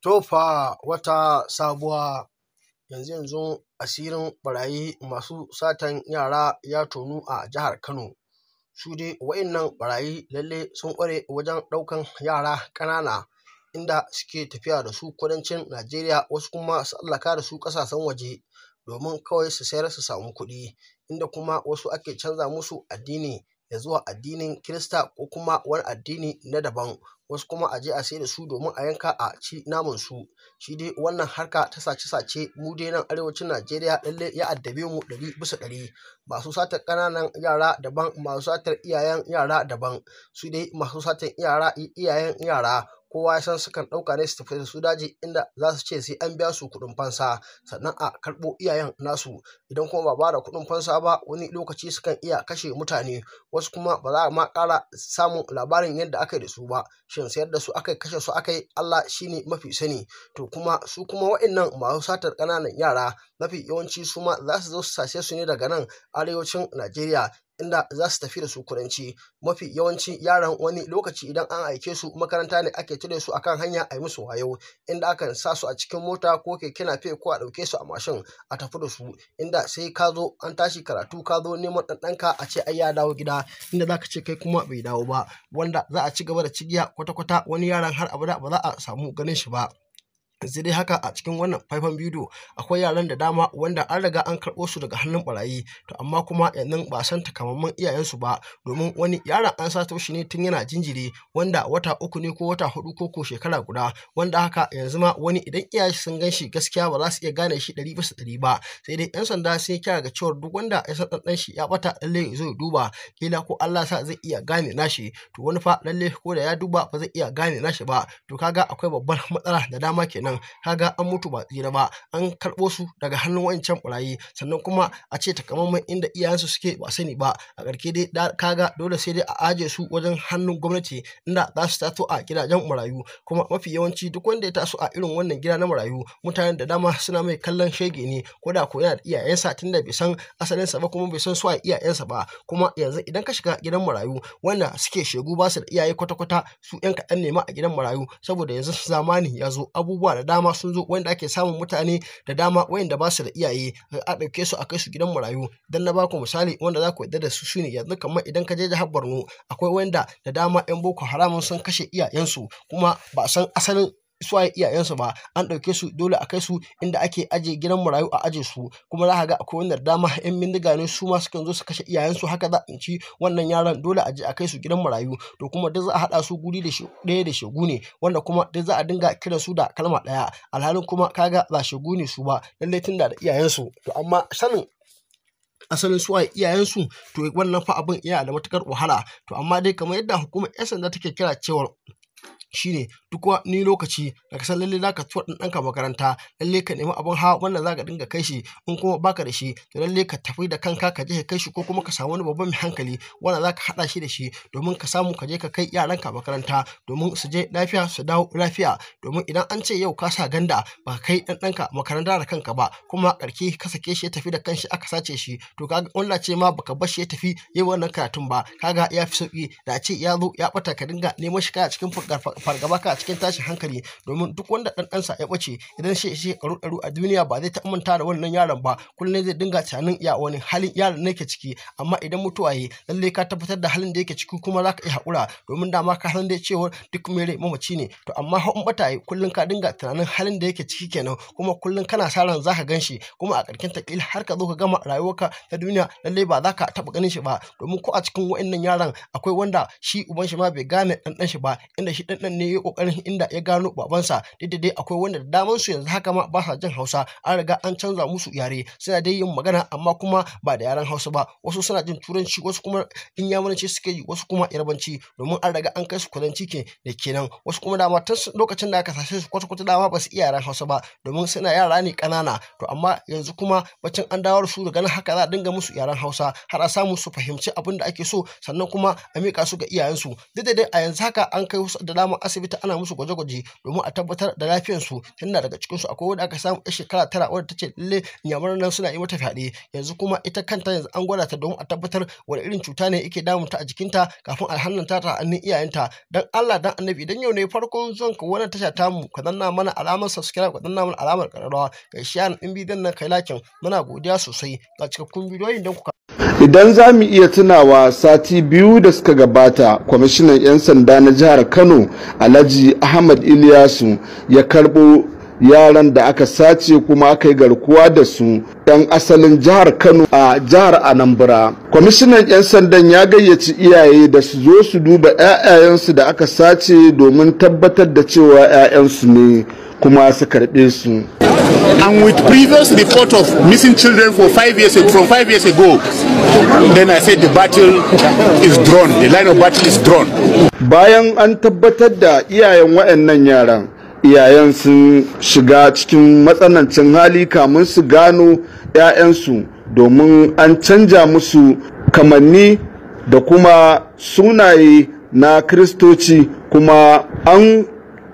To fa wata sabuwa. Yanzu-yanzu asirin ɓarayi masu satan yara ya tonu a jihar Kano. Su dai wa'innan ɓarayi lalle sun ƙware wajen ɗaukan yara ƙanana, inda suke tafiya da su kudancin Najeriya, wasu kuma su tsallaka da su ƙasashen waje domin kawai su sayar su samu kuɗi, inda kuma wasu ake canza musu addini ya zuwa addinin Kirista ko kuma wani addini na daban, wasu kuma a je a sai da su domin a yanka a ci naman su. Shi dai wannan harka ta sace-sace mu dai nan arewacin Najeriya lalle ya addabe mu 100%. Masu satar ƙananan yara daban, masu satar iyayen yara daban. Su dai masu satar yara iyayen yara kowa ya san sukan ɗauka ne su tafi da su daji, inda za su ce sai an biya su kuɗin fansa sannan a karɓo iyayen nasu. Idan kuma ba ba da kuɗin fansa ba, wani lokaci sukan iya kashe mutane, wasu kuma ba za a ma ƙara samun labarin yadda aka yi da su ba. Shin sayar da su aka yi, kashe su aka yi, Allah shine mafi sani. To kuma su kuma wa'innan masu satar ƙananan yara mafi yawanci su ma za su zo su sace su ne daga nan arewacin Najeriya, inda za su tafi da su kudanci. Mafi yawanci yaran wani lokaci idan an aike su makaranta ne ake cire su akan hanya a yi musu wayo, inda akan sa su a cikin mota ko keke napep ko a ɗauke su a mashin a tafi da su, inda sai ka zo an tashi karatu ka zo neman ɗan ɗanka a ce ai ya dawo gida, inda za ka ce kai kuma bai dawo ba, wanda za a ci gaba da cigiya kwata-kwata wani yaron har abada ba za a samu ganin shi ba. Yanzu dai haka a cikin wannan faifan bidiyo akwai yaran da dama wanda an riga an karɓo su daga hannun ɓarayi, to amma kuma yanzu ba a san takamaiman iyayensu ba, domin wani yaron an sato shi ne tun yana jinjiri, wanda wata 3 ne ko wata 4 ko ko shekara guda, wanda haka yanzu ma wani idan iyayen sun gan shi gaskiya ba za su iya gane shi 100% ba. Sai dai 'yan sanda sun yi kira ga cewar duk wanda ya san ɗan shi ya ɓata lalle ya zo ya duba, kila ko Allah sa zai iya gane nashi. To wani fa lalle ko da ya duba ba zai iya gane nashi ba. To kaga akwai babbar matsala da dama kenan. Kaga an mutu ba tsira ba, an karɓo su daga hannun wa'incan ɓarayi, sannan kuma a ce takamaiman inda iyayensu suke ba sani ba. A ƙarshe dai kaga dole sai dai a aje su wajen hannun gwamnati, inda za su taso a gidajen marayu. Kuma mafi yawanci duk wanda ya taso a irin wannan gida na marayu, mutanen da dama suna mai kallon shege ne, ko da ko yana da iyayensa, tunda bai san asalinsa ba kuma bai san su waye iyayensa ba. Kuma yanzu idan ka shiga gidan marayu wanda suke shegu ba su da iyaye kwata-kwata, su 'yan kaɗan ne ma a gidan marayu, saboda yanzu zamani ya zo, abubuwa da dama sun zo wanda ake samun mutane da dama wayanda ba su da iyaye a ɗauke su a kai su gidan marayu. Dan na baku misali wanda za ku yarda da su shine yanzu kamar idan ka je jihar Borno akwai wanda da dama 'yan Boko Haram sun kashe iyayensu kuma ba a san asalin su waye iyayensu ba, an ɗauke su dole a kai su inda ake aje gidan marayu a aje su. Kuma za ka ga akwai wanda da dama 'yan bindiga ne su ma sukan zo su kashe iyayensu, haka za a tsinci wannan yaran dole a je a kai su gidan marayu. To kuma duk za a haɗa su guri da ɗaya da shegu ne, wanda kuma duk za a dinga kiran su da kalma ɗaya, alhalin kuma kaga ba shegu ne su ba lallai tunda da iyayensu. To amma sanin asalin su waye iyayensu, to wannan fa abin yana da matuƙar wahala. To amma dai kamar yadda hukumar 'yan sanda take kira cewar shine duk wani lokaci da ka san lalle za ka tura ɗan ɗanka makaranta, lalle ka nemi abin hawa wanda za ka dinga kai shi. In kuma baka da shi, to lalle ka tafi da kanka ka je ka kai shi, ko kuma ka samu wani babban mai hankali wanda za ka haɗa shi da shi domin ka samu ka je ka kai yaranka makaranta domin su je lafiya su dawo lafiya. Domin idan an ce yau ka sa ganda ba ka kai ɗan ɗanka makaranta da kanka ba, kuma ƙarshe ka sake shi ya tafi da kanshi aka sace shi, to kaga wannan ce ma baka bar shi ya tafi yayi wannan karatun ba, kaga ya fi sauƙi da a ce ya zo ya ɓata ka dinga neman shi kana cikin fargaba ka a cikin tashin hankali. Domin duk wanda ɗan ɗansa ya ɓace, idan shi shekaru ɗaru a duniya ba zai taɓa manta da wannan yaron ba, kullum zai dinga tunanin ya wani halin yaron yake ciki. Amma idan mutuwa yayi, lallai ka tabbatar da halin da yake ciki kuma za ka iya haƙura, domin dama ka san dai cewar duk mai rai mamaci ne. To amma in ɓata yayi, kullum ka dinga tunanin halin da yake ciki kenan, kuma kullum kana sa ran za ka gan shi, kuma a ƙarshen ta ƙila har ka zo ka gama rayuwarka ta duniya lallai ba za ka taɓa ganin shi ba. Domin ko a cikin wa'innan yaran akwai wanda shi uban shi ma bai gane ɗan ɗan shi ba, inda shi ɗan ɗan ne ya ƙoƙarin inda ya gano babansa. Duk da dai akwai wanda da daman su yanzu haka ma ba sa jin Hausa, an riga an canza musu yare, suna dai yin magana amma kuma ba da yaren Hausa ba. Wasu suna jin Turanci, wasu kuma Inyamuranci suke yi, wasu kuma Yarbanci, domin an riga an kai su kudanci ke da kenan. Wasu kuma dama tun lokacin da aka sace su kwata-kwata dama ba su iya yaren Hausa ba, domin suna yara ne ƙanana. To amma yanzu kuma bacin an dawo da su daga nan haka za a dinga musu yaren Hausa har a samu su fahimci abin da ake so, sannan kuma a miƙa su ga iyayensu. Duk da dai a yanzu haka an kai wasu da dama asibiti ana musu gwaje-gwaje domin a tabbatar da lafiyarsu. Tunda daga cikinsu akwai wadda aka samu 'yar shekara 9 wadda ta ce lalle inyamuran nan suna yi mata fyaɗe. Yanzu kuma ita kanta yanzu an gwada ta domin a tabbatar wani irin cuta ne yake damunta a jikinta kafin a hannunta ta hannun iyayenta. Dan Allah dan Annabi, idan yau ne farkon zuwan ka wannan tasha tamu, ka danna mana alamar subscribe, ka danna mana alamar ƙararrawa, kai share ɗin bidiyon nan, kai like. Muna godiya sosai ga cikakkun bidiyoyin don ku. Idan za mu iya tunawa, sati 2 da suka gabata, kwamishinan 'yan sanda na jihar Kano, Alhaji Ahmad Iliyasu, ya karɓo yaran da aka sace kuma aka yi garkuwa da su 'yan asalin jihar Kano a jihar Anambra. Kwamishinan 'yan sandan ya gayyaci iyaye da su zo su duba 'ya'yayensu da aka sace domin tabbatar da cewa 'ya'yansu ne kuma su karɓe su. And with previous report of missing children for 5 years from 5 years ago, then I said the battle is drawn, the line of battle is drawn. Bayan an tabbatar da iyayen waɗannan yaran, iyayen sun shiga cikin matsanancin hali kamun su gano 'ya'yansu, domin an canja musu kamanni da kuma sunaye na Kristoci, kuma an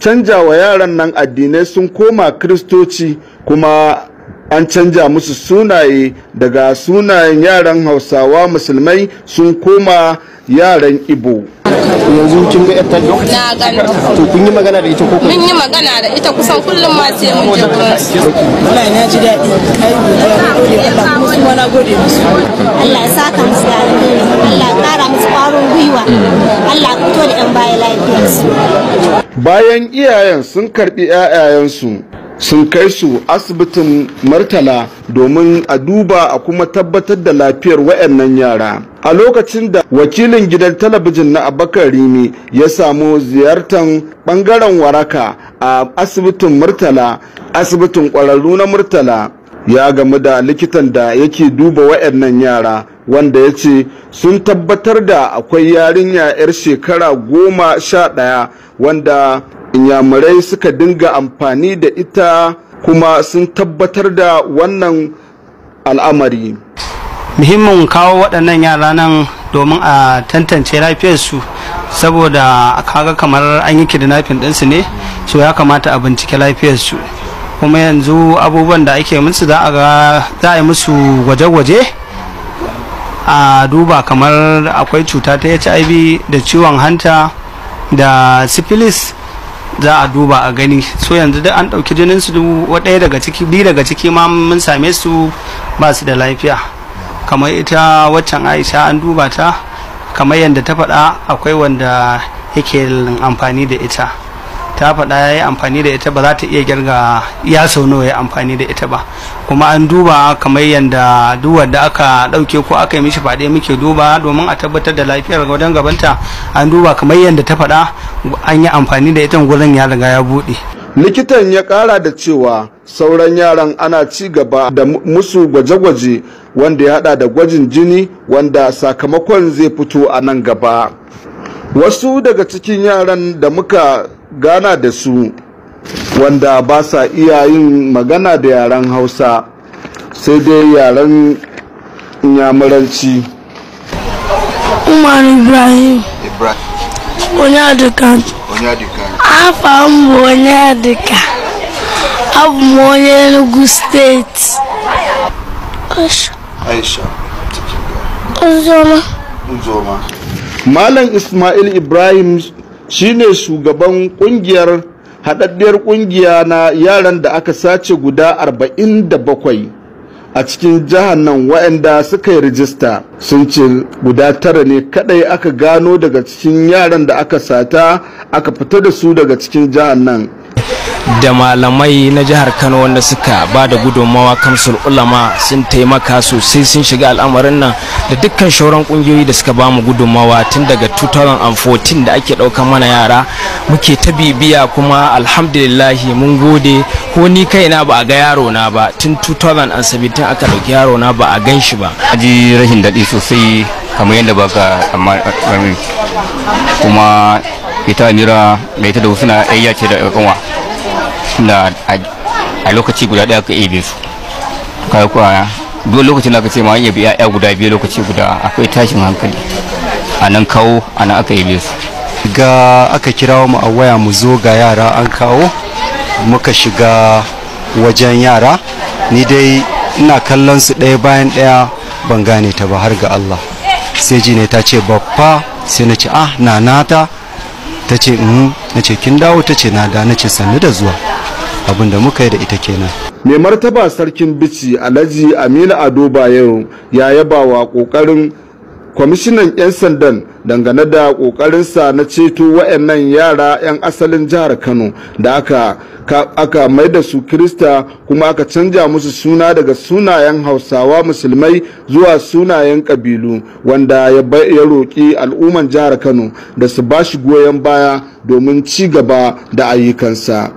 canja wa yaran nan addinai, sun koma Kristoci, kuma an canja musu sunaye daga sunayen yaran Hausawa Musulmai sun koma yaran Ibo. Yanzu kin ga yar? Na gano. To, kun yi magana da ita ko? Mun yi magana da ita kusan kullum ma sai mun je gurin su. Wallahi na ji daɗi, na yi godiya, na gode Allah, kuma su ma na gode musu. Allah ya saka musu da alheri, Allah ya kara musu ƙwarin gwiwa, Allah ya fito da 'yan baya lafiyarsu. Bayan iyayen sun karbi 'ya'yayensu, sun kai su asibitin Murtala domin a duba a kuma tabbatar da lafiyar wayannan yara. A lokacin da wakilin gidan talabijin na Abakar Rimi ya samu ziyartar bangaren waraka a asibitin Murtala, asibitin kwararru na Murtala, ya gamu da likitan da yake duba wayannan yara, wanda ya ce sun tabbatar da akwai yarinya 'yar shekara 11 wanda Inyamurai suka dinga amfani da ita, kuma sun tabbatar da wannan al'amari. Muhimmin kawo waɗannan yara nan domin a tantance lafiyarsu, saboda kaga kamar an yi kidnapping ɗinsu ne, so ya kamata a bincike lafiyarsu. Kuma yanzu abubuwan da ake musu, za a ga za a yi musu gwaje-gwaje a duba kamar akwai cuta ta HIV da ciwon hanta da syphilis, za a duba a gani. So yanzu duk an ɗauki jinin su, ɗaya daga ciki, biyu daga ciki ma mun same su ba su da lafiya. Kamar ita waccan Aisha, an duba ta, kamar yadda ta faɗa, akwai wanda yake amfani da ita. Ta faɗa ya yi amfani da ita, ba za ta iya girga ya sau nawa ya amfani da ita ba. Kuma an duba kamar yadda duk wanda aka ɗauke ko aka yi mishi faɗe muke duba domin a tabbatar da lafiyar wajen gabanta. An duba kamar yadda ta faɗa, an yi amfani da ita, gurin ya riga ya buɗe. Likitan ya kara da cewa sauran yaran ana ci gaba da musu gwaje-gwaje, wanda ya hada da gwajin jini, wanda sakamakon zai fito a nan gaba. Wasu daga cikin yaran da muka gana da su, wanda ba sa iya yin magana da yaren Hausa sai dai yaren Inyamuranci. Umar Ibrahim. Onyedika. Afa m bụ Onyedika. Abụ m onye Enugu Steeti. Aisha. Uzoma. Uzoma. Malam Ismail Ibrahim shine shugaban kungiyar haɗaɗɗiyar kungiya na yaran da aka sace guda 47 a cikin jihar nan, waɗanda suka yi rijista. Sun ce guda 9 ne kadai aka gano daga cikin yaran da aka sata aka fita da su daga cikin jihar nan. Da malamai na jihar Kano wanda suka ba da gudunmawa, Kamsul Ulama sun taimaka sosai, sun shiga al'amarin nan, da dukkan shauran kungiyoyi da suka ba mu gudunmawa tun daga 2014 da ake ɗaukar mana yara muke ta bibiya. Kuma alhamdulillahi, mun gode. Ko ni kaina ba a ga yaro na ba, tun 2017 aka ɗauki yaro na, ba a gan shi ba. Ji rashin daɗi sosai kamar yadda baka tsammani. Kuma ita Amira da ita da Husna ɗaya ce da kanwa da a lokaci guda ɗaya aka ebe su. Kai kuwa, duk lokacin da aka ce ma an yabi 'ya'ya guda biyu lokaci guda, akwai tashin hankali. A nan kawo, a nan aka ebe su. Ga aka kirawo mu a waya mu zo ga yara an kawo, muka shiga wajen yara. Ni dai ina kallon su ɗaya bayan ɗaya, ban gane ta ba har ga Allah. Sai ji ne ta ce baffa, sai na ce ah nana ta, ta ce na ce kin dawo, ta ce na da, na ce sannu da zuwa. Abin da muka yi da ita kenan. Mai martaba Sarkin Bici Alhaji Aminu Ado Bayero ya yaba wa kokarin kwamishinan 'yan sandan dangane da kokarinsa na ceto waɗannan yara 'yan asalin jihar Kano da aka mai da su Kirista, kuma aka canja musu suna daga sunayen Hausawa Musulmai zuwa sunayen kabilu, wanda ya roƙi al'umman jihar Kano da su ba shi goyon baya domin ci gaba da ayyukansa.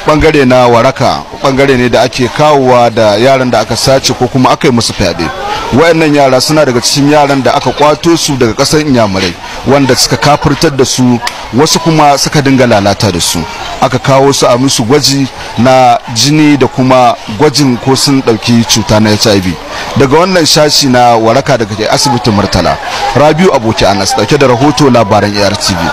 Bangare na waraka bangare ne da ake kawowa da yaran da aka sace ko kuma aka yi musu fyaɗe. Wayannan yara suna daga cikin yaran da aka kwato su daga ƙasar Inyamurai, wanda suka kafirtar da su, wasu kuma suka dinga lalata da su. Aka kawo su a musu gwaji na jini da kuma gwajin ko sun ɗauki cuta na HIV. Daga wannan shashi na waraka daga asibitin Murtala, Rabiu Aboki Anas dauke da rahoto, labaran ARTV.